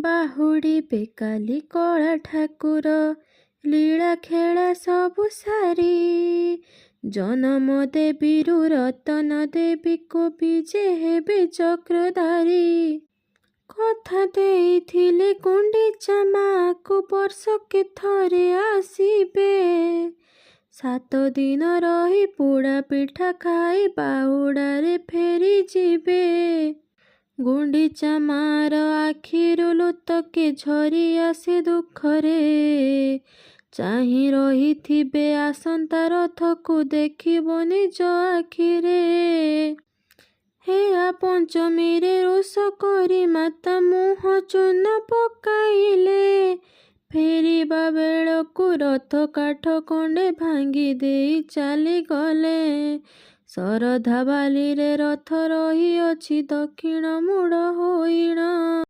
ବାହୁଡ଼ିବେ କାଲି କଳା ଠାକୁର ଲୀଳା ଖେଳା ସବୁ ସାରି। ଜନମ ଦେବୀରୁ ରତନ ଦେବୀକୁ ବିଜେ ହେବେ ଚକ୍ରଧାରୀ। କଥା ଦେଇଥିଲେ ଗୁଣ୍ଡିଚା ମାକୁ ବର୍ଷକେ ଥରେ ଆସିବେ। 7 ଦିନ ରହି ପୋଡ଼ା ପିଠା ଖାଇ ବାହୁଡ଼ାରେ ଫେରିଯିବେ। ଗୁଣ୍ଡିଚା ମାର ଆଖିରୁ ଲୋତକେ ଝରି ଆସେ ଦୁଃଖରେ। ଚାହିଁ ରହିଥିବେ ଆସନ୍ତା ରଥକୁ ଦେଖିବ ନିଜ ଆଖିରେ। ହେରା ପଞ୍ଚମୀରେ ରୋଷ କରି ମାତା ମୁହଁ ଚୂନ ପକାଇଲେ। ଫେରିବା ବେଳକୁ ରଥ କାଠ ଖଣ୍ଡେ ଭାଙ୍ଗି ଦେଇ ଚାଲିଗଲେ। ଶରଧା ବାଲିରେ ରଥ ରହିଅଛି ଦକ୍ଷିଣ ମୋଡ଼ ହୋଇଣ।